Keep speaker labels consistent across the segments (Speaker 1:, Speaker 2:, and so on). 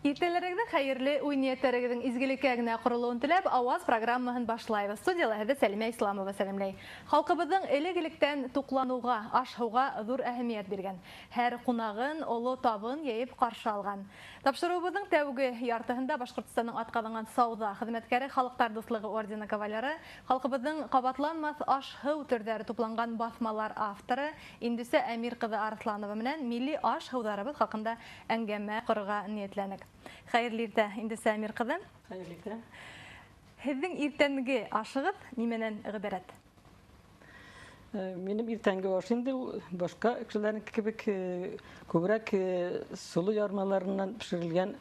Speaker 1: Иртәләрегеҙҙең хәйерле, уй-ниәттәрегеҙҙең изгелеккә генә ҡоролоуын теләп, Ауаз программаһын башлайбыҙ. Студияла һеҙҙе Сәлимә Исламова сәләмләй. Халҡыбыҙҙың элек-электән туҡланыуға, аш-һыуға ҙур әһәмиәт биргән. Һәр ҡунағын оло табын йәйеп ҡаршы алған. Тапшырыуыбыҙҙың тәүге яртыһында Башҡортостандың атҡаҙанған сауҙа хеҙмәткәре, Халыҡтар дуҫлығы ордены кавалеры, халҡыбыҙҙың ҡабатланмаҫ аш-һыу төрҙәре тупланған баҫмалар авторы Индүсә Әмир ҡыҙы Арыҫланова менән милли аш-һыуҙарыбыҙ хаҡында әңгәмә ҡорорға ниәтләнек. Хәйерле иртә, Индүсә Әмир ҡыҙы.
Speaker 2: Хәйерле иртә.
Speaker 1: Һеҙҙең иртәнге ашығыҙ нимәнән ғибәрәт?
Speaker 2: Минең иртәнге аш инде ул башҡа кешеләрнеке кебек күберәк соло ярмаларынан бешерелгән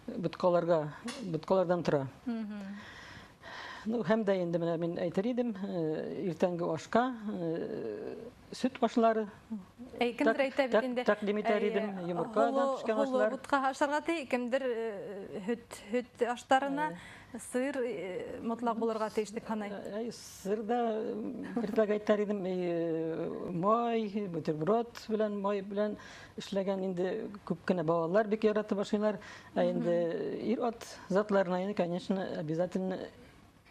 Speaker 2: бутҡаларҙан тора. Ну, һәм дә инде менә мин әйтер идем, иртәнге ашҡа сөт ашлары
Speaker 1: Кемдер әйтә бит инде,
Speaker 2: тәҡдим итәр идем, йоморҡадан пешкән ашлар.
Speaker 1: Бутҡа ашарға ти, кемдер һөт аштарына сыр мотлаҡ булырға тейеш тип һанай.
Speaker 2: Сыр да бер әйтер идем, май, бутерброд белән, май белән эшләгән инде күп кенә балалар бик яратып ашыйлар. Ә инде ир-ат затларына инде, конечно, обязательно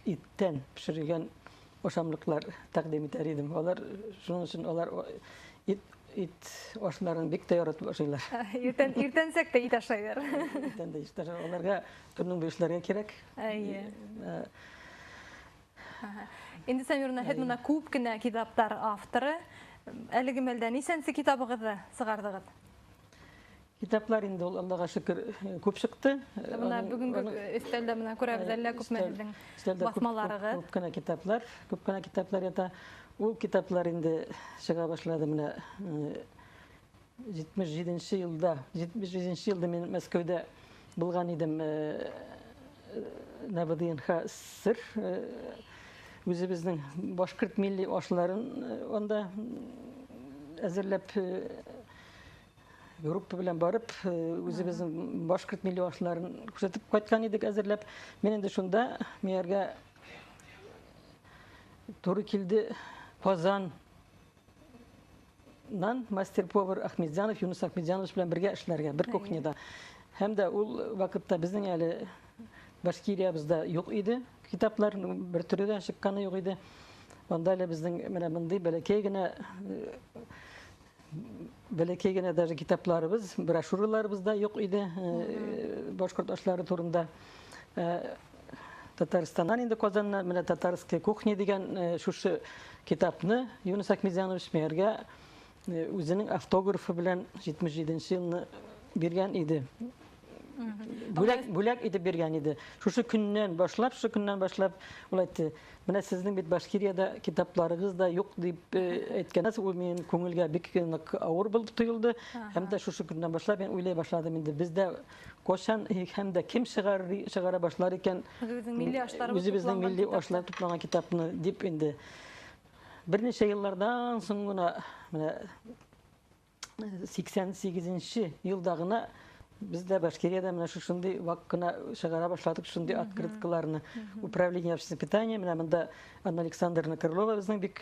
Speaker 2: иттән пешерелгән ашамлыҡлар тәҡдим итәр идем. Алар шуның өсөн алар ит ашларын бик тә яратып ашыйлар.
Speaker 1: Иртәнсәк тә ит ашайҙар.
Speaker 2: Иртән дә ит ашайҙар. Аларға көнөң буйы эшләргә кәрәк.
Speaker 1: Эйе. Инде Сәмирна, һеҙ бына күп кенә китаптар авторы. Әлеге мәлдә нисәнсе китабығыҙҙы сығарҙығыҙ?
Speaker 2: Китаплар инде ул, Аллаға шөкөр, күп сыҡты.
Speaker 1: Бына бөгөнгө өҫтәлдә бына күрәбеҙ, әллә күпме һеҙҙең баҫмаларығыҙ.
Speaker 2: Күп кенә китаплар, күп кенә китаплар ята. Ул китаплар инде сыға башлады менә 77-нсе йылда. 77-нсе йылда мин Мәскәүҙә булған идем, на ВДНХ СССР, үҙебеҙҙең башҡорт милли ашларын унда әҙерләп, группа белән барып, үҙебеҙҙең башҡорт милли ашларын күрһәтеп ҡайтҡан идек әҙерләп. Мин инде шунда миңәргә тура килде Казаннан мастер-повар Ахмедзянов, Юнус Ахмедзянович белән бергә эшләргә, бер кухняда. Һәм дә ул ваҡытта беҙҙең әле Башкириябыҙҙа юҡ иде, китаплар бер төрлө дә сыҡҡаны юҡ иде. Унда әле беҙҙең менә бындай бәләкәй генә даже китапларыбыҙ, брошюраларыбыҙ да юҡ иде, башҡорт ашлары турында. Татарстандан инде Казаннан менә Татарская кухня дигән шушы китапны Юнус Ахмедзянович миңәргә үзенең автографы белән 77-нсе елны биргән иде. Бүләк итеп биргән иде. Шушы көннән башлап ул әйтте, менә сезнең бит Башкирияда китапларыгыз да юк дип әйткән. Ул минем күңелгә бик нык авыр булып тоелды. Һәм дә шушы көннән башлап мин уйлай башладым инде, бездә кайчан һәм дә кем чыгара башлар икән
Speaker 1: Үҙебеҙҙең милли ашларыбыҙ
Speaker 2: үзебезнең
Speaker 1: тупланған
Speaker 2: милли
Speaker 1: китапты.
Speaker 2: ашлар тупланган китапны дип инде. Берничә еллардан соң гына менә 88-нсе елда гына бездә Башкирияда менә шушындый вак кына чыгара башладык, шундый открыткаларны. Управление общественного питания, менә монда Анна Александровна Крылова безнең бик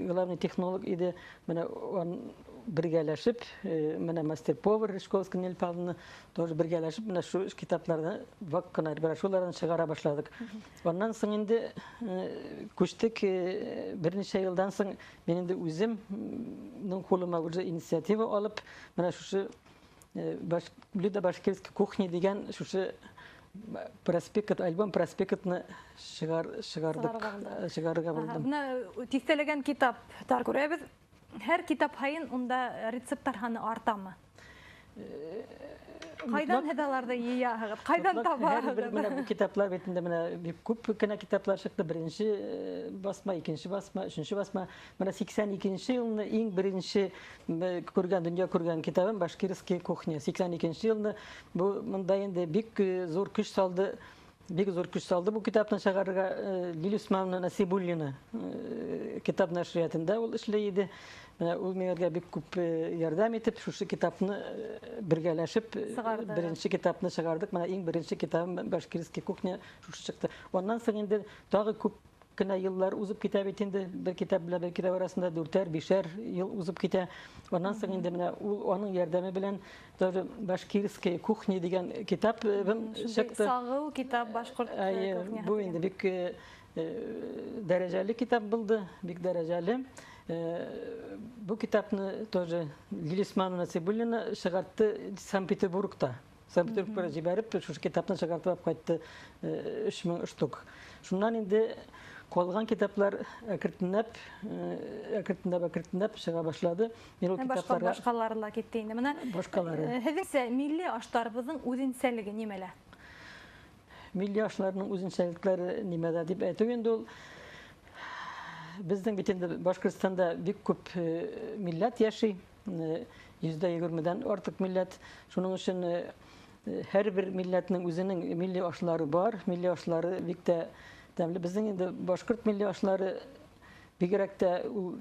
Speaker 2: главный технолог иде. Менә ан бергәләшеп, менә мастер-повар Рыжковская Нель Павловна тоже бергәләшеп, менә шу китапларны вак кына брошюраларны чыгара башладык. Аннан соң инде күчтек, берничә елдан соң мин инде үземнең кулыма уже инициатива алып, менә шушы блюдо башкирской кухни дигән шушы проспект, альбом проспектны чыгардык, чыгарырга булдым.
Speaker 1: Менә тиҫтәләгән китаптар күрәбеҙ. Һәр китап һайын унда рецепттар һаны артамы? Ҡайҙан һеҙ аларҙы йыяһығыҙ? Ҡайҙан
Speaker 2: Һәр
Speaker 1: табаһығыҙ?
Speaker 2: бер менә бу китаплар бит инде менә бик күп кенә китаплар чыкты. Беренче басма, икенче басма, өченче басма. Менә 82-нсе елны иң беренче күргән, дөнья күргән китабым Башкирская кухня. 82-нсе елны бу монда инде бик зур көч салды. Бик зур көч салды бу китапны чыгарырга, Лилия Усмановна Насибуллина китап нәшриятында ул эшли иде. Менә ул миңа бик күп ярдәм итеп, шушы китапны бергәләшеп,
Speaker 1: Сығарҙы.
Speaker 2: беренче китапны чыгардык. Менә иң беренче китабым Башкирская кухня шушы чыкты. Аннан соң инде тагы күп кенә йыллар узып китә бит инде. Бер китап белән бер китап арасында 4-әр, 5-әр ел узып китә. Аннан соң инде менә ул аның ярдәме белән тоже «Башкирская кухня» дигән китап чыкты.
Speaker 1: Сагыу китап башкорт кухнясы.
Speaker 2: Бу инде бик дәрәҗәле китап булды, бик дәрәҗәле. Бу китапны тоже Лилия Усмановна Цибулина чыгартты Санкт-Петербургта. Санкт-Петербургка җибәреп, шушы китапны чыгартып алып кайтты 3000 штук. Шуннан инде калган китаплар әкренләп чыга башлады. Мин ул китапларга
Speaker 1: башкалары ла китте инде. Менә
Speaker 2: башкалары.
Speaker 1: Һеҙҙеңсә милли аштарыбыҙҙың үҙенсәлеге нимәлә?
Speaker 2: Милли ашларның үзенчәлекләре нимәдә дип әйтү инде ул безнең бит инде Башкортстанда бик күп милләт яши, 120-дән артык милләт. Шуның өчен һәрбер милләтнең үзенең милли ашлары бар, милли ашлары бик тә тәмле. Безнең инде башкорт милли ашлары бигрәк тә ул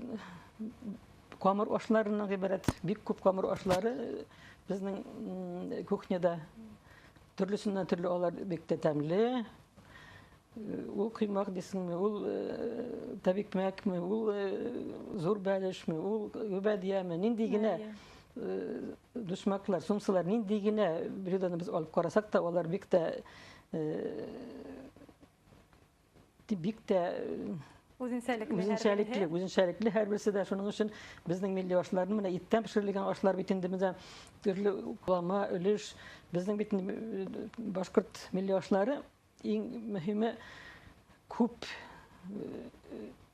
Speaker 2: камыр ашларыннан гыйбарәт. Бик күп камыр ашлары безнең кухняда төрлесеннән төрле, алар бик тә тәмле. Ул коймак дисеңме, ул тәбикмәкме, ул зур бәлешме, ул гөбәдияме, нинди генә душмаклар, сумсалар, нинди генә блюдоны без алып карасак та, алар бик тә
Speaker 1: үзенчәлекле,
Speaker 2: үзенчәлекле һәрберсе дә. Шуның өчен безнең милли ашларны, менә иттән пешерелгән ашлар бит инде менә төрле кулама, өлеш, безнең бит башкорт милли ашлары иң мөһиме күп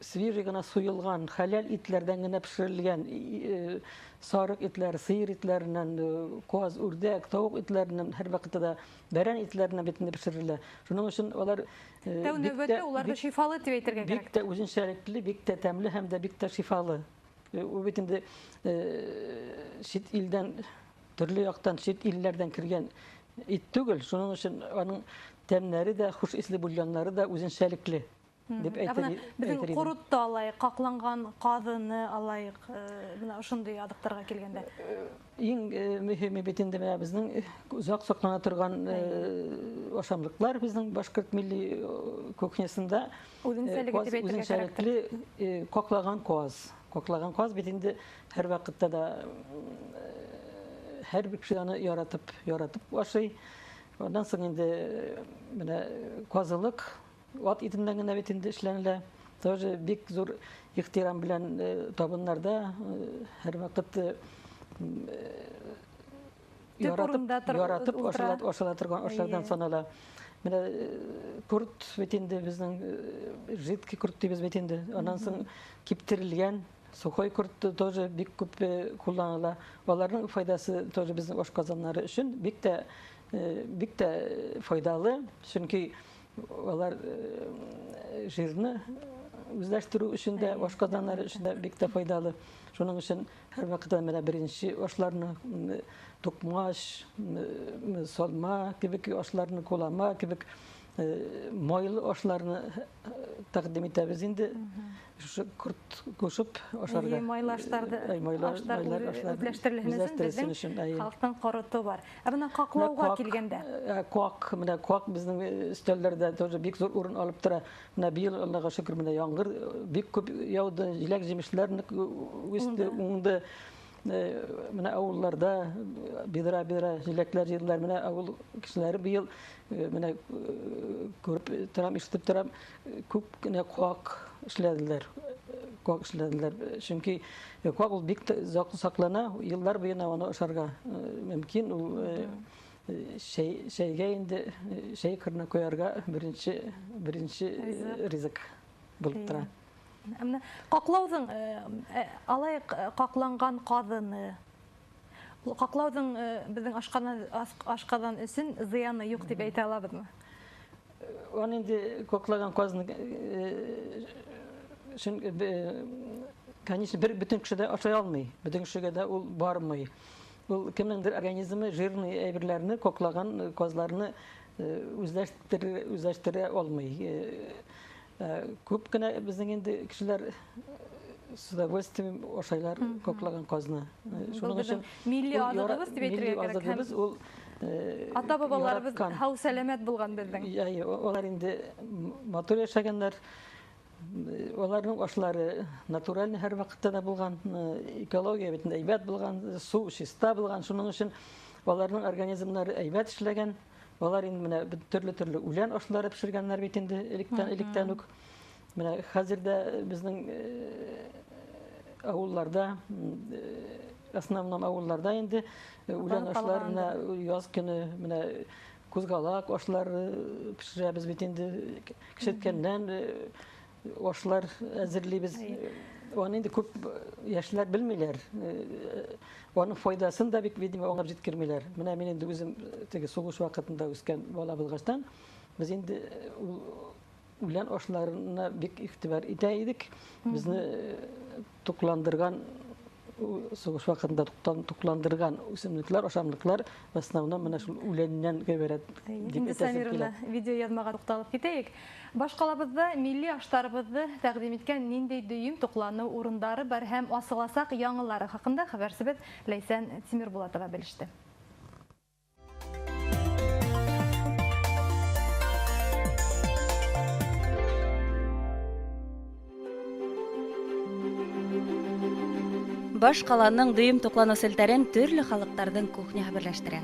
Speaker 2: свежий гына суелган, хәләл итләрдән генә пешерелгән, сарык итләре, сыер итләреннән, каз, үрдәк, тавык итләреннән, һәр вакытта да бәрән итләреннән бит инде пешерелә. Шуның өчен алар
Speaker 1: тәү нәүбәттә уларны шифалы дип әйтергә кирәк.
Speaker 2: Бик тә үзенчәлекле, бик тә тәмле һәм дә бик тә шифалы. Ул бит инде чит илдән, төрле яктан, чит илләрдән кергән ит түгел. Шуның өчен аның тәмнәре дә, хуш исле бульоннары да үзенчәлекле дип әйтер идем.
Speaker 1: Безнең коротты алайык, какланган казыны алайык, менә ошондый азыктарга килгәндә.
Speaker 2: Иң мөһиме бит инде менә безнең озак саклана торган ашамлыклар безнең башкорт милли кухнясында
Speaker 1: үзенчәлеге дип әйтергә кирәк.
Speaker 2: Үзенчәлекле каклаган каз. Каклаган каз бит инде һәр вакытта да һәрбер кеше аны яратып ашый. Аннан соң инде менә казылык ат итеннән генә бит инде эшләнелә. Тоже бик зур ихтирам белән табыннарда һәрвакыт яратып ашала торган ашлардан санала. Менә корт бит инде безнең жидкий корт дибез бит инде. Аннан соң киптерелгән сухой корт тоже бик күп кулланыла. Аларның файдасы тоже безнең ашказаннары өчен бик тә файдалы, чөнки алар жирны үзләштерү өчен дә, ашказаннары өчен дә бик тә файдалы. Шуның өчен һәрвакытта менә беренче ашларны токмач, салма кебек ашларны, кулама кебек майлы ашларны тәкъдим итәбез инде. Шушы корт кушып ашарга.
Speaker 1: Майлы ашларны үзләштерелсен өчен безнең халыктың короты бар. Ә менә каклауга килгәндә.
Speaker 2: Куак, менә куак безнең өстәлләрдә тоже бик зур урын алып тора. Менә быел Аллага шөкер, менә яңгыр бик күп яуды, җиләк-җимешләр үсте, уңды. Менә авылларда бидра-бидра җиләкләр җыйдылар. Менә авыл кешеләре быел менә күреп торам, ишетеп торам, күп кенә куак эшләделәр. Куак эшләделәр. Чөнки куак ул бик озак саклана, еллар буена аны ашарга мөмкин. Ул чәйгә инде, чәй кырына куярга беренче ризык булып тора.
Speaker 1: Менә каклауҙың, алай какланган ҡаҙыны, каклауҙың беҙҙең ашҡаҙан өсөн зыяны юҡ тип әйтә алабыҙмы?
Speaker 2: Аны инде каклаған ҡаҙны, конечно, бер бөтөн кеше дә ашай алмый, бөтөн кешегә дә ул бармый. Ул кемнеңдер организмы жирный әйберләрне, каклаган казларны үзләштерә алмый. Күп кенә безнең инде кешеләр с удовольствием ашайлар каклаган казны.
Speaker 1: Шуның өчен милли азыгыбыз дип әйтергә кирәк.
Speaker 2: Азыгыбыз ул
Speaker 1: ата-бабаларыбыз һау сәламәт булган безнең.
Speaker 2: Әйе, алар инде матур яшәгәннәр. Оларның ашлары натуральный һәр ваҡытта да булған, экология бит әйбәт булған, су чиста булған, шуның өсөн аларның организмнары әйбәт эшләгән. Алар инде менә төрлө-төрлө үлән ашлары пешергәннәр бит инде электән үк. Менә хәзер дә безнең авылларда, основном авылларда инде үлән ашларына яз көне менә кузгалак ашлары пешерәбез бит инде, кешеткәннән ашлар әзерлибез. Аны инде күп яшьләр белмиләр. Аның файдасын да бик, видимо, аңлап җиткермиләр. Менә мин инде үзем теге сугыш вакытында үскән бала булгачтан, без инде үлән ашларына бик игътибар итә идек. Безне тукландырган, сугыш вакытында тукландырган үсемлекләр, ашамлыклар в основном менә шул үләннән гыйбарәт дип әйтәсем килә.
Speaker 1: Видео язмага тукталып китәйек. Башкалабызда милли ашларыбызны тәкъдим иткән нинди дөйем туклану урындары бар һәм асыласак яңалары хакында хәбәрчебез Ләйсән Тимербулатова белеште.
Speaker 3: Баш ҡаланың дөйөм туҡланыу селтәрен төрлө халыҡтарҙың кухняһы берләштерә.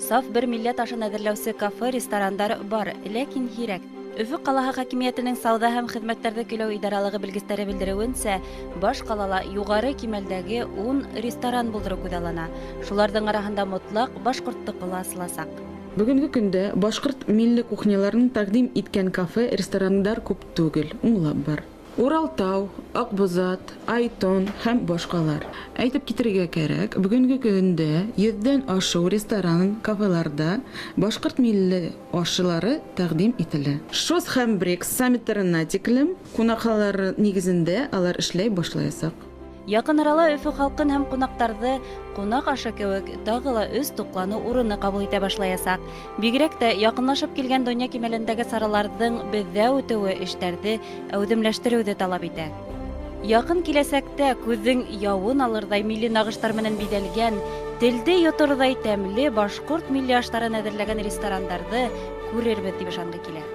Speaker 3: Саф бер милләт ашын әҙерләүсе кафе, ресторандар бар, ләкин һирәк. Өфө ҡалаһы хакимиәтенең сауҙа һәм хеҙмәттәрҙе көйләү идаралығы белгестәре белдереүенсә, баш ҡалала юғары кимәлдәге 10 ресторан булдырыу күҙаллана. Шуларҙың араһында мотлаҡ башҡорттоҡо ла асыласаҡ.
Speaker 4: Бөгөнгө көндә башҡорт милли кухняларын тәҡдим иткән кафе, ресторандар күп түгел, унлап бар. Уралтау, Аҡбуҙат, Айтон һәм башҡалар. Әйтеп китергә кәрәк, бөгөнгө көндә 100-дән ашыу ресторан, кафеларда башҡорт милли ашылары тәҡдим ителә. ШОС һәм БРИКС саммиттарына тиклем ҡунаҡханалар нигеҙендә алар эшләй башлаясаҡ.
Speaker 3: Яҡын арала Өфө халҡын һәм ҡунаҡтарҙы ҡунаҡ ашы кеүек тағы ла 3 туҡланыу урыны ҡабул итә башлаясаҡ. Бигерәк тә яҡынлашып килгән донъя кимәлендәге сараларҙың беҙҙә үтеүе эштәрҙе әүҙемләштереүҙе талап итә. Яҡын киләсәктә күҙҙең яуын алырҙай милли нағыштар менән биҙәлгән, телде йоторҙай тәмле башҡорт милли аштарын әҙерләгән ресторандарҙы күрербеҙ тип ышанғы килә.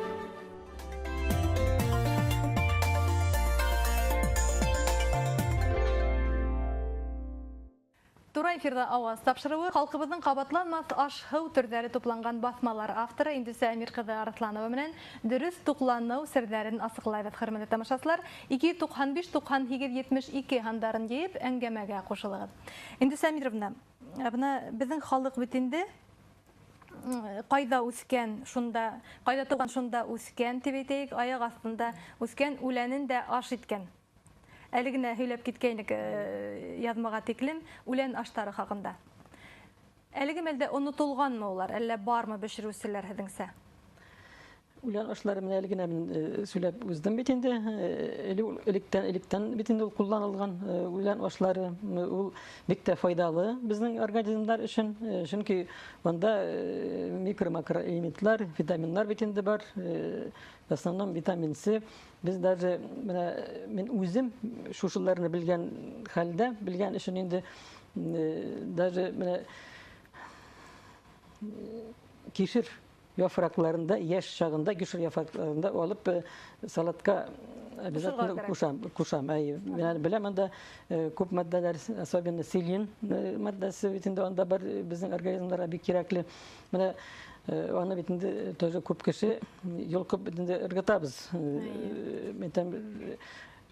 Speaker 1: Тура эфирҙа ауаз тапшырыуы халҡыбыҙҙың ҡабатланмаҫ аш-һыу төрҙәре тупланған баҫмалар авторы Индүсә Әмир ҡыҙы Арыҫланова менән дөрөҫ туҡланыу серҙәрен асыҡлайбыҙ. Хөрмәтле тамашасылар, 295 98 72 һандарын йыйып әңгәмәгә ҡушылығыҙ. Индүсә Әмировна, бына беҙҙең халыҡ бит инде ҡайҙа үҫкән, шунда, ҡайҙа тыуған, шунда үҫкән тип әйтәйек, аяҡ аҫтында үҫкән үләнен дә аш иткән. Әле генә һөйләп киткәйнек яҙмаға тиклем үлән аштары хаҡында. Әлеге мәлдә онотолғанмы улар, әллә бармы бешереүселәр һеҙҙеңсә?
Speaker 2: Үлән ашлары менән әле генә мин сөйләп уздым бит инде. Электән бит инде ул ҡулланылған үлән ашлары, ул бик тә файҙалы беҙҙең организмдар өсөн. Сөнки бында микро-макроэлементлар, витаминнар бит инде бар. В основном витамин С. Без даже мин үзем шушыларны белгән хәлдә, белгән өчен инде даже менә кишер яфракларында, яшь чагында кишер яфракларында алып салатка обязательно кушам. Мин беләм, анда күп матдәләр, особенно селен матдәсе бит инде анда бар, безнең организмнарга бик кирәкле. Менә аны бит инде тоже күп кеше йолкып бит инде ыргытабыз. Мен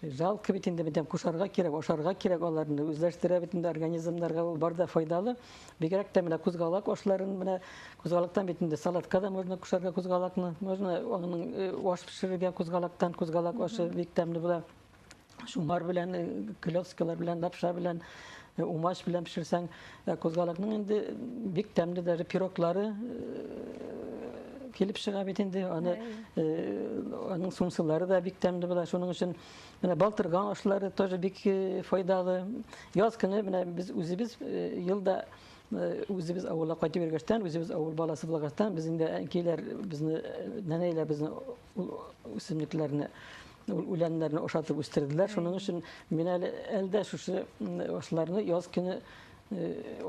Speaker 2: жалко бит инде, бит кушарга кирәк, ашарга кирәк аларны, үзләштерә бит инде организмнарга ул бар да файдалы. Бигрәк тә менә кузгалак ашларын, менә кузгалактан бит инде салатка да можно кушарга кузгалакны, можно аның аш пешерергә кузгалактан, кузгалак ашы бик тәмле була. Шумар белән, клёцкалар белән, лапша белән, умаш белән пешерсәң, кузгалакның инде бик тәмле даже пироглары килеп чыга бит инде. Аны аның сумсылары да бик тәмле була. Шуның өчен менә балтырган ашлары тоже бик файдалы. Яз көне менә без үзебез елда үзебез авылга кайтып йөргәчтән, үзебез авыл баласы булгачтан, без инде әнкәйләр безне, нәнәйләр безне үсемлекләрне, үләннәрне ашатып үстерделәр. Шуның өчен мин әле әлдә шушы ашларны яз көне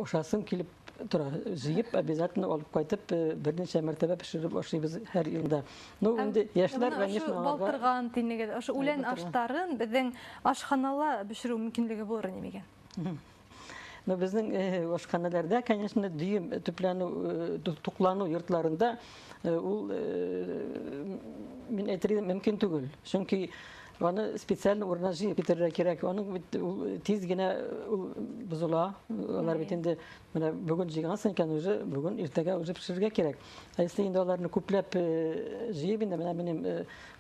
Speaker 2: ашасым килеп тора. Җыеп обязательно алып кайтып, берничә мәртәбә пешереп ашыйбыз һәр елда. Ну, инде яшьләр, конечно, аларга
Speaker 1: балтырган тинегез, ошо үлән аштарын безнең ашханала пешерү мөмкинлеге булыр нимегә?
Speaker 2: Но безнең ашханаларда, конечно, дөйем төпләнү, туклану йортларында ул, мин әйтер идем, мөмкин түгел. Чөнки аны специально урынына җыеп китерергә кирәк. Аның бит ул тиз генә ул бозыла. Алар бит инде менә бүген җыйгансың икән, уже бүген иртәгә уже пешерергә кирәк. Ә если инде аларны күпләп җыеп инде, менә минем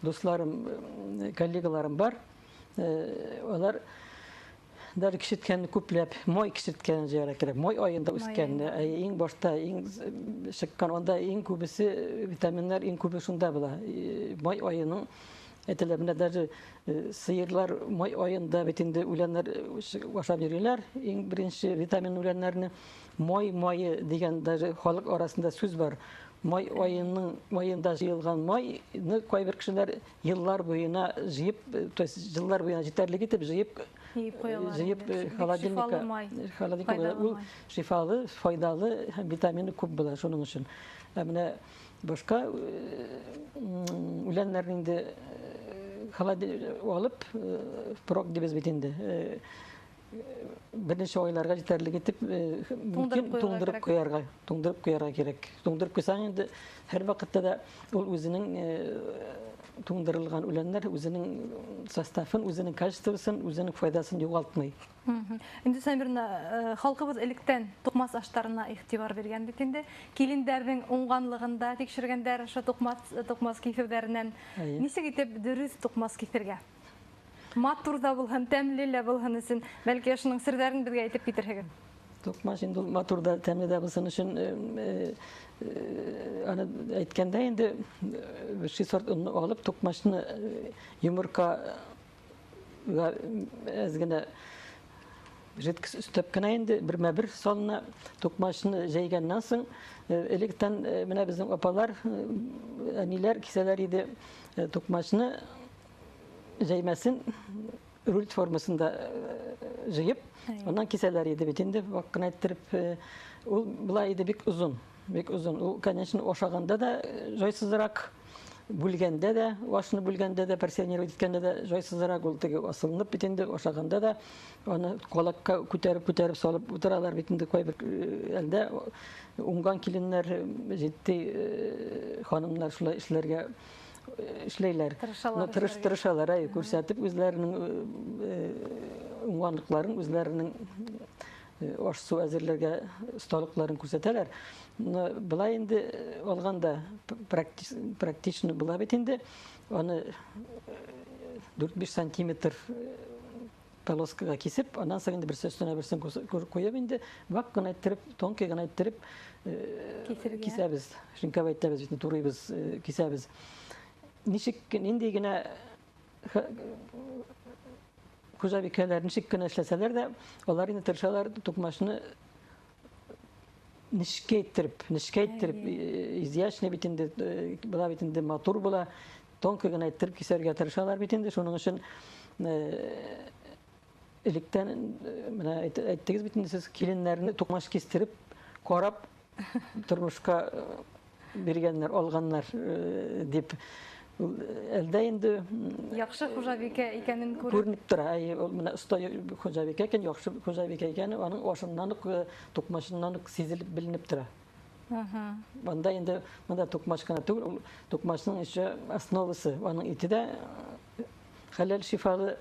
Speaker 2: дусларым, коллегаларым бар. Алар даже кишеткәнне күпләп, май кишеткәнен җыярга кирәк. Май аенда үскәнне, иң башта, иң чыккан, анда иң күбесе витаминнар, иң күбе шунда була. Май аеның әйтәләр, менә даже сыерлар май аенда бит инде үләннәр ашап йөриләр, иң беренче витамин үләннәрне. Май мае дигән даже халык арасында сүз бар. Май аеның маенда җыелган майны кайбер кешеләр еллар буена җыеп, то есть еллар буена җитәрлек итеп җыеп,
Speaker 1: Җыеп куялар
Speaker 2: җыеп,
Speaker 1: инде. Бик
Speaker 2: холодильникка,
Speaker 1: шифалы май.
Speaker 2: холодильникка
Speaker 1: Файдалы
Speaker 2: ул
Speaker 1: май.
Speaker 2: шифалы, файдалы һәм витамины күп була шуның өчен. Ә менә башка үләннәрне инде холодильник алып, впрок дибез бит инде. Берничә айларга җитәрлек итеп, мөмкин
Speaker 1: Туңдырып куярга
Speaker 2: туңдырып
Speaker 1: кирәк.
Speaker 2: куярга, туңдырып куярга кирәк. Туңдырып куйсаң инде һәр вакытта да ул үзенең туңдырылган үләннәр үзенең составын, үзенең качествосын, үзенең файдасын югалтмый.
Speaker 1: Инде Самирна, халкыбыз электән тукмас аштарына игътибар биргән бит инде. Килендәрнең уңганлыгын да тикшергәндәр ошо тукмас кисеүҙәренән. Нисек итеп дөрөҫ тукмас киҫергә? Матур да булһын, тәмле лә булһын өсөн, бәлки ошоноң серҙәрен беҙгә әйтеп китерһегеҙ.
Speaker 2: Тукмаш инде ул матур да, тәмле дә булсын өчен, аны әйткәндә инде, высший сорт онны алып, тукмашны, йомыркага әз генә жидкость өстәп кенә инде бермә-бер салына. Тукмашны җәйгәннән соң, электән, менә безнең апалар, әниләр кисәләр иде, тукмашны җәймәсен руль формасында җыеп, аннан кисәләр иде бит инде, вак кына иттереп, ул була иде бик озын, бик озын. Ул, конечно, ашаганда да җайсызрак, бүлгәндә дә, ашны бүлгәндә дә, порционировать иткәндә дә җайсызрак, ул теге асылынып бит инде, ашаганда да аны колакка күтәреп-күтәреп салып утыралар бит инде кайбер, әлдә уңган киленнәр, җитди ханымнар шулай эшләргә эшләйләр.
Speaker 1: Тырышалар
Speaker 2: Но
Speaker 1: эшләргә.
Speaker 2: тырышалар, әй, күрсәтеп үзләренең уңганлыкларын, үзләренең аш-су әзерләргә осталыкларын күрсәтәләр. Но былай инде алганда практично була бит инде. Аны дүрт-биш сантиметр полоскага кисеп, аннан соң инде берсе өстенә берсен куеп инде, вак кына иттереп, тонкий гына иттереп
Speaker 1: Кисергә.
Speaker 2: кисәбез. Шинковать итәбез, бит, турыйбыз, кисәбез. Ничек, нинди генә хуҗабикәләр ничек кенә эшләсәләр дә, алар инде тырышалар тукмашны нечкә иттереп, нечкә иттереп, изящный бит инде, була бит инде, матур була, тонкий гына иттереп кисәргә тырышалар бит инде. Шуның өчен электән менә әйттегез бит инде сез, киленнәрне тукмаш кистереп, карап тормышка биргәннәр, алганнар дип. Ул әлдә инде,
Speaker 1: Яхшы хуҗабикә икәнен күреп.
Speaker 2: Күренеп тора. Әй, ул менә оста хуҗабикә икән, яхшы хуҗабикә икән, аның ашыннан ук, тукмашыннан ук сизелеп беленеп тора. Монда инде, монда тукмаш кына түгел, ул тукмашның еще основасы, аның ите дә хәләл, шифалы,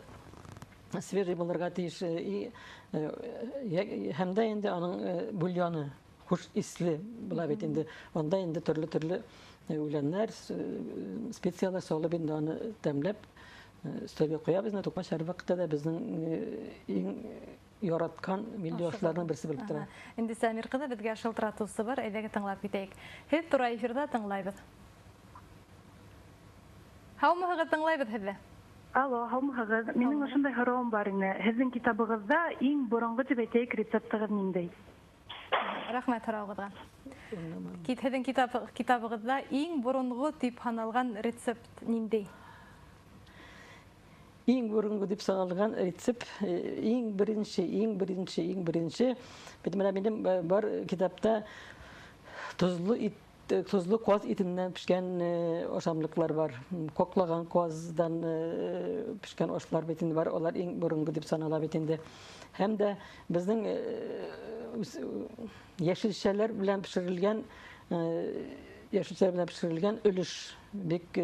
Speaker 2: свежий булырга тиеш, и һәм дә инде аның бульоны хуш исле була бит инде. Анда инде төрле-төрле үләннәр, специялар салып инде аны тәмләп өстәлгә куябыз. Менә тукмаш һәр вакытта да безнең иң яраткан милли
Speaker 1: Ашыгып.
Speaker 2: ашларның берсе булып тора.
Speaker 1: Инде Самир кызы безгә шылтыратусы бар, әйдәгез тыңлап китәйек. Һеҙ тура эфирҙа тыңлайбыҙ. Һаумыһығыҙ, тыңлайбыҙ һеҙҙе.
Speaker 5: Алло, һаумыһығыҙ. Минең
Speaker 1: Һаумыһығыҙ.
Speaker 5: ошондай һорауым бар ине. Һеҙҙең китабығыҙҙа иң боронғо тип әйтәйек рецептығыҙ ниндәй?
Speaker 1: Рәхмәт һорауығыҙға. Һеҙҙең китабығыҙҙа иң боронғо тип һаналған рецепт ниндәй?
Speaker 2: Иң борынғы дип саналған рецепт, иң беренче, иң беренче, иң беренче. Бит менә минем бар китапта тозлы ит, тозлы каз итеннән пешкән ашамлыклар бар. Коклаган каздан пешкән ашлар бит инде бар, алар иң борынгы дип санала бит инде. Һәм дә безнең яшелчәләр белән пешерелгән, яшелчәләр белән пешерелгән өлеш бик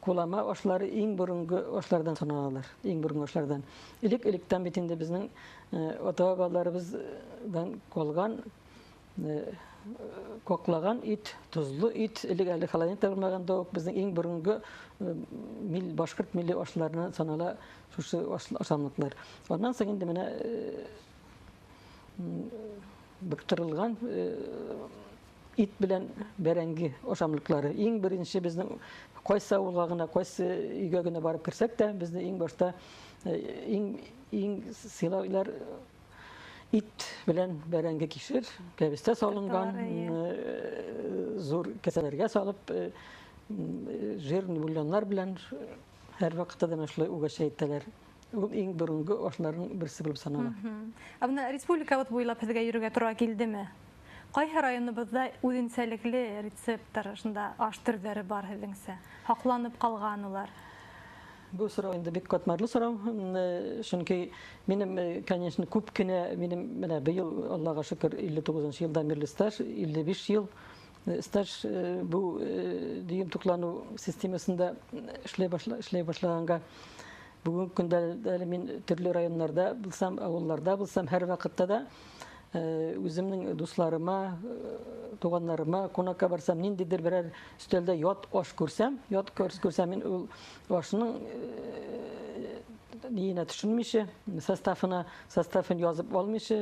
Speaker 2: кулама ашлары иң борынгы ашлардан саналалар, иң борынгы ашлардан. Элек-электән бит инде безнең ата-бабаларыбыздан калган коклаган ит, тозлы ит, элек әле холодильник та булмаганда ук безнең иң борынгы башкорт милли ашларына санала шушы ашамлыклар. Аннан соң инде менә быктырылган ит белән бәрәңге ашамлыклары. Иң беренче безнең кайсы авылга гына, кайсы өйгә генә барып керсәк тә, безне иң башта иң сыйлаулар ит белән бәрәңге кишер, кәбестә салынган, зур кәсәләргә салып, жирный бульоннар белән һәр вакытта да менә шулай үгәчә итәләр. Ул иң борынгы ашларның берсе булып санала.
Speaker 1: Ә менә республикабыз буйлап һеҙгә йөрергә тура килдеме? Ҡайһы районыбыҙҙа үҙенсәлекле рецепттар, шунда аш төрҙәре бар һеҙҙеңсә? Һаҡланып ҡалған улар.
Speaker 2: Бу сорау инде бик катмарлы сорау, чөнки минем, конечно, күп кенә минем менә быел, Аллаһка шөкөр, илле тугызынчы елдан бирле стаж, илле биш ел стаж бу дөйөм туклану системасында эшләй башлаганга бүгенге көндә әле мин төрле районнарда булсам, авылларда булсам, һәр вакытта да үземнең дусларыма, туганнарыма кунакка барсам, ниндидер берәр өстәлдә ят аш күрсәм, ят күрсәм, мин ул ашның ниенә төшенмичә, составын язып алмыйча,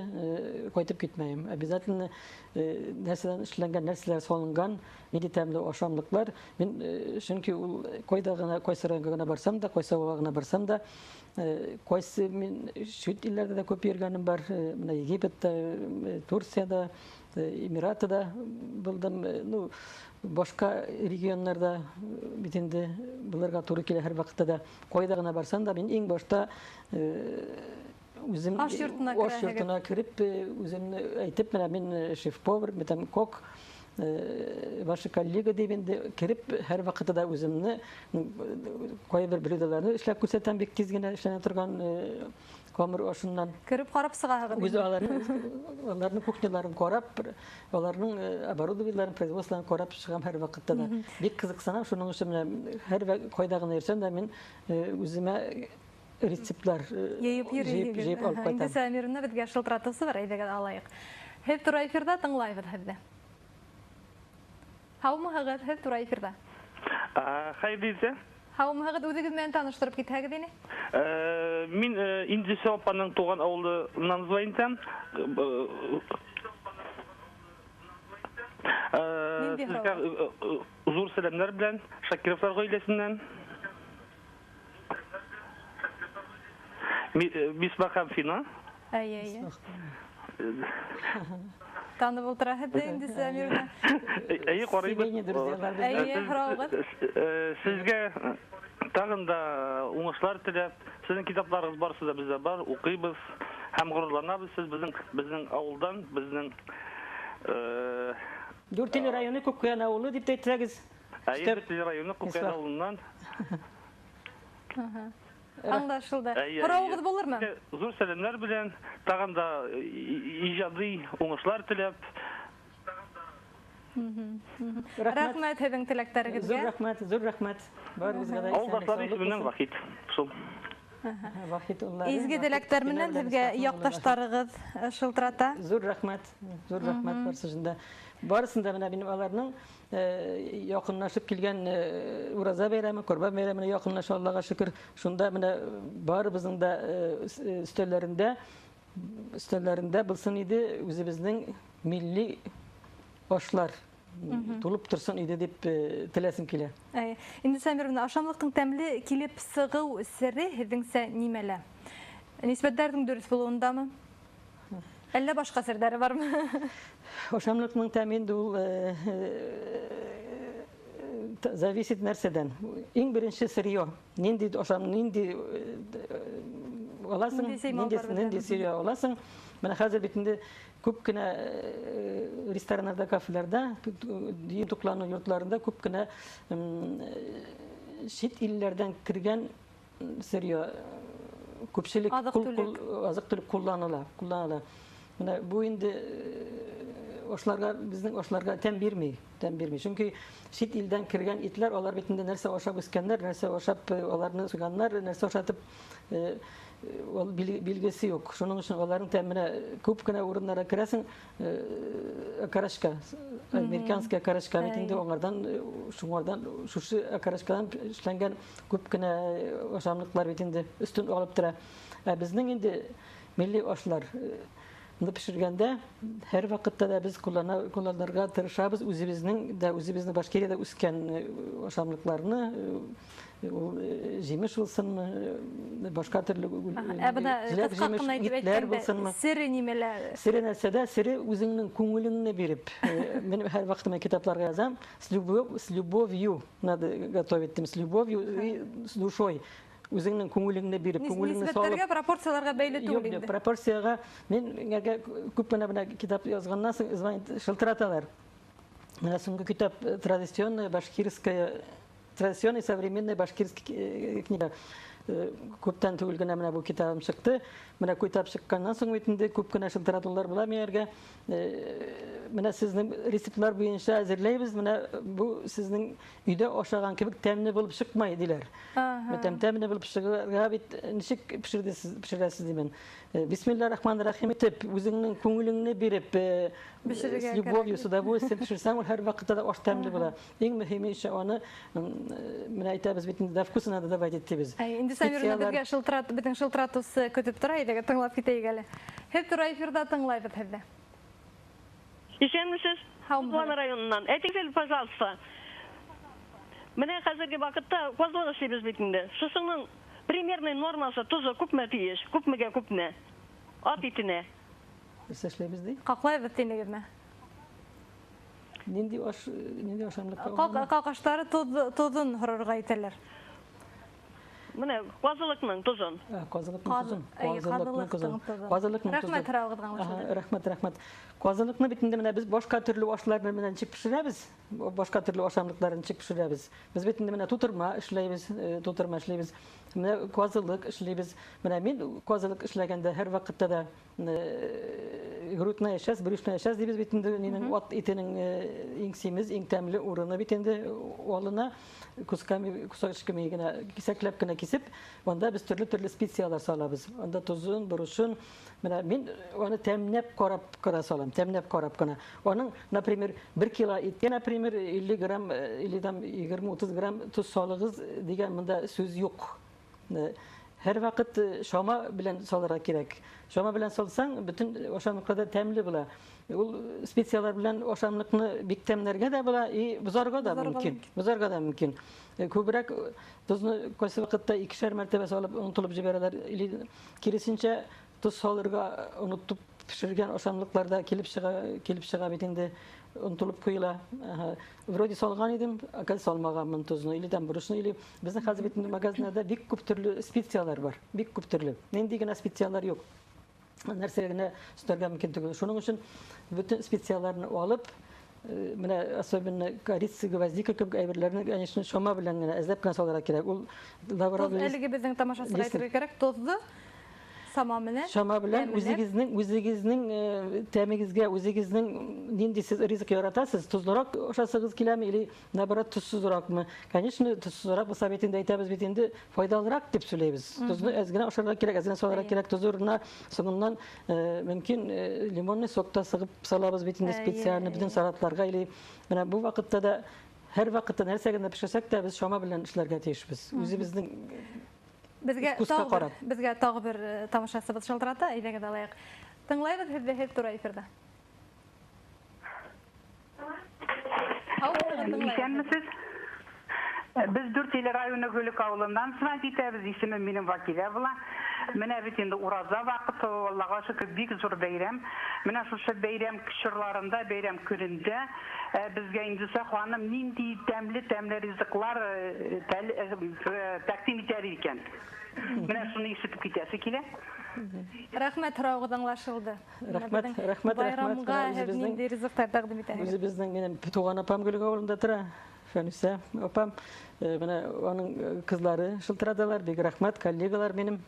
Speaker 2: кайтып китмәйем. Обязательно, нәрсәдән эшләнгән, нәрсәләр салынган, нинди тәмле ашамлыклар. Мин, чөнки ул кайда гына, кайсы районга гына барсам да, кайсы авылга гына барсам да, кайсы мин чит илләрдә дә күп йөргәнем бар, менә Египетта, Турциядә, Эмиратта булдым, ну, башка регионнарда бит инде булырга туры килә һәр вакытта да. Кайда гына барсам да, мин иң башта үзем
Speaker 1: Аш йортына
Speaker 2: аш
Speaker 1: керәһегез.
Speaker 2: йортына кереп, үземне әйтеп, менә мин шеф-повар, мин там кок, ваша коллега дип инде кереп, һәр вакытта да үземне, кайбер блюдоларны эшләп күрсәтәм, бик тиз генә эшләнә торган камыр ашыннан.
Speaker 1: Кереп карап сыгаһыгыз.
Speaker 2: Үз аларның кухняларын карап, аларның оборудованиеларын, производстволарын карап чыгам һәр вакытта да. Бик кызыксынам, шуның өчен менә һәр кайда гына йөрсәм дә мин үземә рецептлар
Speaker 1: Йыйып йөрөйһөгөҙ.
Speaker 2: җыйып алып кайтам.
Speaker 1: Инде Сәмирне беҙгә шылтыратыусы бар, әйҙәгеҙ алайыҡ. Һеҙ тура эфирҙа, тыңлайбыҙ һеҙҙе. Һаумыһығыҙ, һеҙ тура эфирҙа.
Speaker 6: Хәйерле иртә.
Speaker 1: Һаумыһығыҙ, үҙегеҙ менән таныштырып китһәгеҙ ине.
Speaker 6: Мин Индиса апаның туған ауылынан звонить итәм.
Speaker 1: Ниндәй
Speaker 6: Сезгә,
Speaker 1: һорау?
Speaker 6: зур сәламнәр белән Шакировлар гаиләсеннән. Мисбах һәм Фина.
Speaker 1: Әйе, әйе. Танып ултыраһыҙ да инде Сәмирне.
Speaker 6: Әйе, карыйбыз.
Speaker 2: Семейный друзьялар безнең.
Speaker 1: Әйе, һорауығыҙ.
Speaker 6: Сезгә тагын да уңышлар теләп, сезнең китапларыгыз барысы да бездә бар, укыйбыз һәм горурланабыз. Сез безнең авылдан, безнең,
Speaker 2: Дүртөйлө районы Күккуян авылы дип тә әйтсәгез.
Speaker 6: Әйе,
Speaker 2: Өстәп.
Speaker 6: Дүртөйлө районы Күккуян
Speaker 2: Ислам.
Speaker 6: авылыннан.
Speaker 1: Аңлашылды.
Speaker 6: Әйе,
Speaker 1: Һорауығыҙ
Speaker 6: әйе.
Speaker 1: булырмы?
Speaker 6: Сезгә зур сәламнәр белән, тагын да иҗади уңышлар теләп.
Speaker 2: Рәхмәт.
Speaker 1: Рәхмәт һеҙҙең теләктәрегеҙгә.
Speaker 2: Зур рәхмәт, зур рәхмәт. Барыбыҙға да исәнлек,
Speaker 6: Авылдашлар
Speaker 2: саулык
Speaker 6: исеменнән
Speaker 2: булсын.
Speaker 6: Вахит. Шул.
Speaker 2: Вахит уллары,
Speaker 1: Изге
Speaker 2: Вахит
Speaker 1: теләктәр менән
Speaker 2: Финал
Speaker 1: һеҙгә
Speaker 2: белән Ислам
Speaker 1: яҡташтарығыҙ шылтырата.
Speaker 2: Зур рәхмәт, зур рәхмәт барысында. Барысында менә минем аларның яҡынлашып килгән Ураза бәйрәме, Ҡорбан бәйрәменә яҡынлаша, Аллаға шөкөр. Шунда менә барыбыҙның да өстәлләрендә булсын иде үзебезнең милли ашлар. Тулып торсын иде дип теләсем килә.
Speaker 1: Әйе. Инде Сәмир, менә ашамлыҡтың тәмле килеп сығыу сере һеҙҙеңсә нимәлә? Нисбәттәрҙең дөрөҫ булыуындамы? Әллә башҡа серҙәре бармы?
Speaker 2: Ашамлыҡның тәме инде ул Зависит нәрсәдән. Иң беренче сырье. Нинди ашам, нинди аласың, нинди сырье аласың. Менә хәзер бит инде күп кенә рестораннарда, кафеларда, дин туклану йортларында күп кенә чит илләрдән кергән сырье күпчелек азык-төлек кулланыла, кулланыла. Менә бу инде ашларга, безнең ашларга тәм бирми, тәм бирми. Чөнки чит илдән кергән итләр, алар бит инде нәрсә ашап үскәннәр, нәрсә ашап аларны суйганнар, нәрсә ашатып, ул билгесе юк. Шуның өчен аларның тәменә күп кенә урыннарга керәсең, окорочка, американская окорочка бит инде аңардан, шуңардан, шушы окорочкадан эшләнгән күп кенә ашамлыклар бит инде өстен алып тора. Ә безнең инде милли ашлар пешергәндә һәр вакытта да без кулланырга тырышабыз үзебезнең дә, үзебезнең Башкириядә үскән ашамлыкларны, ул җимеш булсынмы, башка төрле җиләк-җимеш, итләр булсынмы.
Speaker 1: Сере нимәлә?
Speaker 2: Сере нәрсәдә? Сере үзеңнең күңелеңне биреп. Мин һәр вакытта мен китапларга язам, с любовью надо готовить, с любовью и с душой. Үзеңнең күңелеңне биреп, күңелеңне салып.
Speaker 1: Нисбәтләргә, пропорцияләргә бәйле түгел инде.
Speaker 2: Юк, пропорцияга мин әгәр күп кенә менә китап язганнан соң звонит, шылтыраталар. Менә соңгы китап традиционная башкирская, традиционная современная башкирская книга. Күптән түгел генә менә бу китабым чыкты. Менә китап чыкканнан соң бит инде күп кенә шылтыратулар була миңа. Менә сезнең рецептлар буенча әзерләйбез, менә бу сезнең өйдә ашаган кебек тәмле булып чыкмай диләр. Тәм тәмле булып чыгарга бит ничек пешердесез, пешерәсез димен. Бисмилла рахман рахим итеп, үзеңнең күңелеңне биреп, с любовью, с удовольствием пешерсәң, ул һәр вакытта да аш тәмле була. Иң мөһиме исә аны менә әйтәбез бит инде, до вкуса надо доводить дибез.
Speaker 1: Инде Самирны беҙгә шылтырат, беҙҙең шылтыратыусы көтөп тора, әйҙәгеҙ тыңлап китәйек әле. Һеҙ тура эфирҙа тыңлайбыҙ һеҙҙе.
Speaker 7: Исәнмесез, Кузлан районынан. Әйтегеҙ әле, пожалуйста. Менә хәзерге ваҡытта ҡаҙлыҡ эшләйбеҙ бит инде. Шушының примерный нормасы тозы күпме тейеш, күпмегә күпме? Ат итенә.
Speaker 2: Нәрсә эшләйбеҙ ди?
Speaker 1: Ҡаҡлайбыҙ тинегеҙме?
Speaker 2: Нинди аш, нинди ашамлыҡ?
Speaker 1: Ҡаҡ аштары тоҙон һорорға итәләр.
Speaker 7: Менә ҡаҙылыҡның тозон.
Speaker 2: Ҡаҙылыҡның тозон. Ҡаҙылыҡның тозон. Ҡаҙылыҡның тозон.
Speaker 1: Рәхмәт һорауығыҙға, аңлашылды.
Speaker 2: Рәхмәт, рәхмәт. Ҡаҙылыҡны бит инде менә беҙ башҡа төрлө ашлар менән ничек пешерәбеҙ? Башҡа төрлө ашамлыҡларын ничек пешерәбеҙ? Беҙ бит инде менә тутырма эшләйбеҙ, тутырма эшләйбеҙ. Менә ҡаҙылыҡ эшләйбеҙ. Менә мин ҡаҙылыҡ эшләгәндә һәр ваҡытта да грудная часть, брюшная часть дибеҙ бит инде, нинең ат итенең иң симеҙ, иң тәмле урыны бит инде алына, кусками, кусочками генә кисәкләп кенә кисеп, анда без төрле-төрле специялар салабыз. Анда тозын, борышын, менә мин аны тәмләп карап кына салам, тәмләп карап кына. Аның, например, 1 кило иткә, например, 50 грамм, или там 20-30 грамм тоз салыгыз дигән монда сүз юк. Һәр вакыт шама белән салырга кирәк. Шама белән салсаң, бөтен ашамлыклар да тәмле була. Ул специялар белән ашамлыкны бик тәмләргә дә була, и бозарга да мөмкин. Бозарга да мөмкин. Күбрәк тозны кайсы вакытта икешәр мәртәбә салып онытылып җибәрәләр, или киресенчә тоз салырга онытып пешергән ашамлыкларда килеп чыга, килеп чыга бит инде, онытылып куела. Вроде салган идем, оказывается салмаганмын тозны, или там борышны, или безнең хәзер бит инде магазиннарда бик күп төрле специялар бар, бик күп төрле. Нинди генә специялар юк. Нәрсә генә өстәргә мөмкин түгел. Шуның өчен бөтен специяларны алып, менә особенно корица, гвоздика кебек әйберләрне, конечно, шома белән генә эзләп кенә салырга кирәк. Ул лавровый
Speaker 1: Тоз әлеге безнең тамашасыга әйтергә кирәк, тозны сама менән,
Speaker 2: Шама белән
Speaker 1: тәмләп.
Speaker 2: үзегезнең тәмегезгә, үзегезнең нинди сез ризык яратасыз, тозлырак ашасыгыз киләме или наоборот тозсызракмы? Конечно, тозсызрак булса бит инде әйтәбез бит инде файдалырак дип сөйләйбез. Тозны әз генә ашарга кирәк, әз генә салырга кирәк. Тоз урынына соңыннан мөмкин лимонный сок та сыгып салабыз бит инде специально бөтен салатларга или менә бу вакытта да һәр вакытта нәрсә генә пешерсәк тә без шама белән эшләргә тиешбез. Үзебезнең
Speaker 1: Безгә
Speaker 2: вкуска карап.
Speaker 1: тагы бер тамашасыбыз шалтырата, әйдәгез алайык. Тыңлайбыз һеҙҙе, һеҙ тура эфирҙа.
Speaker 8: Исәнмесез? Без Дүртөйле районы Гөлек авылыннан звонить итәбез. Исемем минем Вакилә була. Менә бит инде ураза вакыты, Аллага шөкер, бик зур бәйрәм. Менә шушы бәйрәм чорларында, бәйрәм көнендә безгә Индүсә ханым нинди тәмле-тәмле ризыклар тәкъдим итәр икән. Менә шуны ишетеп китәсе килә.
Speaker 1: Рәхмәт, һорауыгыз аңлашылды.
Speaker 2: Рәхмәт, рәхмәт,
Speaker 1: Байрамга һеҙ нинди ризыҡтар тәҡдим итәһегеҙ?
Speaker 2: Үҙебеҙҙең минең туған апам Гөлгә ауылында тора. Фәнүсә апам, менә аның кызлары шылтыраталар, бик рәхмәт, коллегалар минем.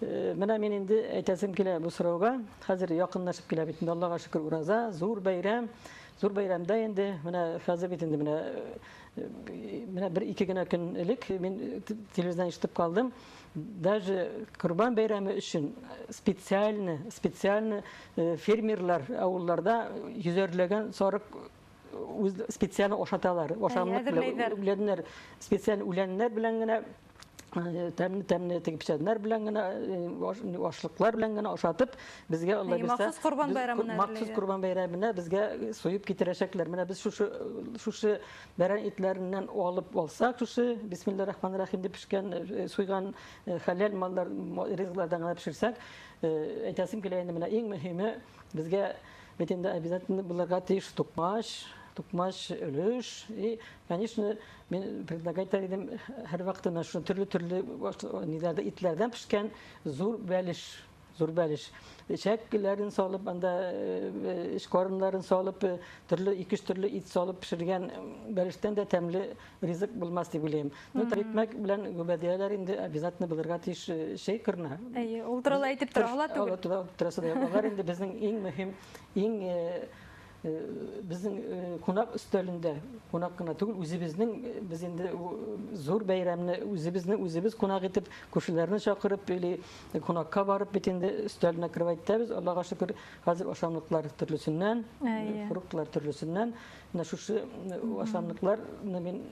Speaker 2: Менә мин инде әйтәсем килә бу сорауга. Хәзер якынлашып килә бит инде, Аллага шөкер, ураза, зур бәйрәм. Зур бәйрәмдә инде менә хәзер бит инде менә бер ике генә көн элек мин телевизордан ишетеп калдым. Даже Корбан бәйрәме өчен специально фермерлар авылларда йөзәрләгән сарык үз специально ашаталар. Ашамлык белән, үләннәр, специаль үләннәр белән генә, тәмле теге печәннәр белән генә, ашлыклар белән генә ашатып, безгә Алла бирсә,
Speaker 1: махсус Корбан бәйрәменә
Speaker 2: махсус Корбан бәйрәменә безгә суеп китерәчәкләр. Менә без шушы бәрән итләреннән алып алсак, шушы бисмиллаһир-рахманир-рахим дип пешкән, суйган хәләл маллар, ризыклардан гына пешерсәк, әйтәсем килә инде, менә иң мөһиме безгә бит инде обязательно булырга тиеш тукмач, тукмач өлеш. И, конечно, мин предлагать идем һәр вакытта менә шуны төрле-төрле ниләрдә итләрдән пешкән зур бәлеш, зур бәлеш. Эчәкләрен салып, анда эч карыннарын салып, төрле ике-өч төрле ит салып пешергән бәлештән дә тәмле ризык булмас дип уйлыйм. Ну, икмәк белән гөбәдияләр инде обязательно булырга тиеш чәй кырына.
Speaker 1: Әйе, ул туралы әйтеп тора ала түгел.
Speaker 2: Ул туралы торасы да юк. Алар инде безнең иң мөһим, иң безнең кунак өстәлендә, кунак кына түгел, үзебезнең, без инде зур бәйрәмне үзебезне үзебез кунак итеп, күршеләрне чакырып, или кунакка барып бит инде өстәленә кереп әйтәбез. Аллага шөкер, хәзер ашамлыклар төрлесеннән, фруктлар төрлесеннән. Менә шушы ашамлыкларны мин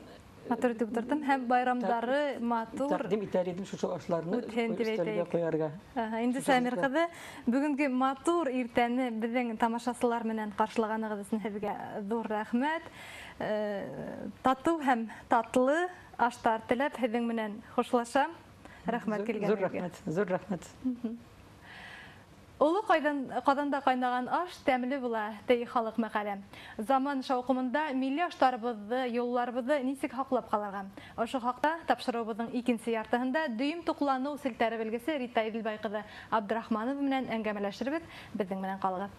Speaker 1: матур итеп утырдым һәм байрамдары матур
Speaker 2: тәкъдим итәр идем шушы ашларны өстәлгә куярга.
Speaker 1: Инде Сәмир кызы, бүгенге матур иртәне безнең тамашасылар менән каршылаганыгыз өчен һеҙгә ҙур рәхмәт. Татыу һәм татлы аштар теләп һеҙҙең менән хушлашам. Рәхмәт килгәнгә.
Speaker 2: Зур рәхмәт, зур рәхмәт.
Speaker 1: Олы ҡаҙанда ҡайнаған аш тәмле була, ти халыҡ мәҡәле. Заман шауҡымында милли аштарыбыҙҙы, юлларыбыҙҙы нисек һаҡлап ҡалырға? Ошо хаҡта тапшырыуыбыҙҙың икенсе яртыһында дөйөм туҡланыу селтәре белгесе Рита Иҙелбай ҡыҙы Абдрахманова менән әңгәмәләшербеҙ. Беҙҙең менән ҡалығыҙ.